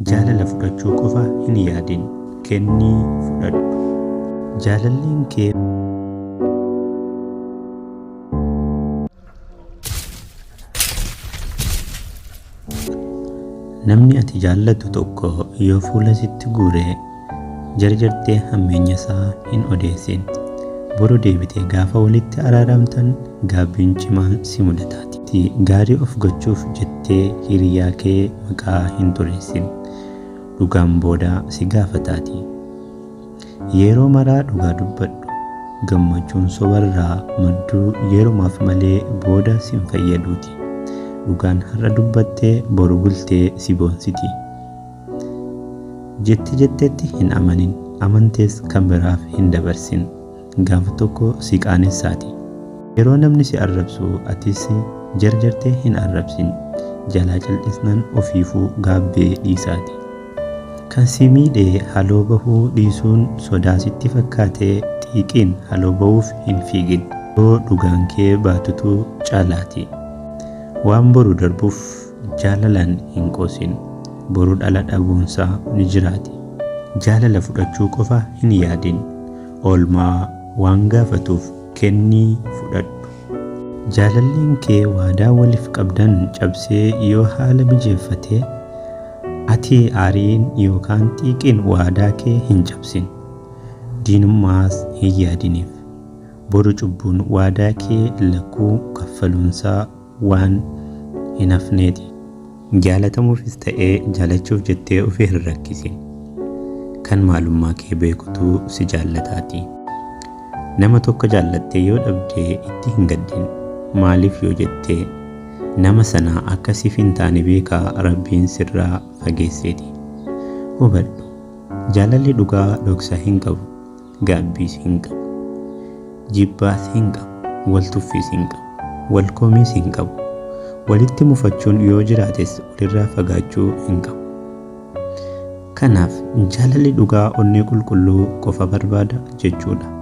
Jaalala fudhachuu qofa hin yaadin, kennii fudhadhu. Jaalalleen kee Namni ati jaallattu tokko yoo fuula sitti guure jarjartee hammeenya isaa hin odeessin. Boru deebitee gaafa walitti araaramtan gaabbiin cimaan si mudataati. Gaarii of gochuuf jettee hiriyaa kee maqaa hin xureessin. Dhugaan booda si gaafataati. Yeroo maraa dhugaa dubbadhu. Gammachuun sobarraa madduu yerumaaf malee booda sin fayyaduuti. Dhugaan har'a dubbattee boru bultee si boonsiti. Jette jettetti hin amanin, amantees kan biraaf hin dabarsin. Gaafa tokko si qaanessaati. Yeroo namni si arrabsu atis jarjartee hin arrabsin. Jalaa cal'isnaan ofiifuu gaabbee dhiisaati. Kan si miidhe haloo bahuu dhiisuun sodaa sitti fakkaatee xiiqiin haloo bahuuf hin fiigin. Yoo dhugaan kee baatutu caalaati. Waan boru darbuuf jaalalaan hin qoosin. Boru dhala dhabuunsaa ni jiraati. Jaalala fudhachuu qofa hin yaadin. Oolmaa waan gaafatuuf kennii fudhadhu. Jaalalleen kee waadaa waliif qabdan cabsee yoo haala mijeeffate ati aariin yookaan xiiqiin waadaa kee hin cabsin. Diinummaas hin yaadiniif. Boru cubbuun waadaa kee lakkuu kaffaluunsaa waan hin hafneeti. Jaalatamuufis ta'ee jaalachuuf jettee ofii hin rakkisin. Kan maalummaa kee beekutu si jaallataati. Nama tokko jaallattee yoo dhabde itti hin gaddin. Maaliif yoo jette nama sana akka siif hin taane beekaa Rabbiin sirraa fageesseeti. Hubadhu, jaalalli dhugaa dhoksaa hin qabu, gaabbiis hin qabu, jibbaas hin qabu, wal tuffiis hin qabu, wal komiis hin qabu. Walitti mufachuun yoo jiraates walirraa fagaachuu hin qabu. Kanaaf jaalalli dhugaa onnee qulqulluu qofa barbaada jechuudha.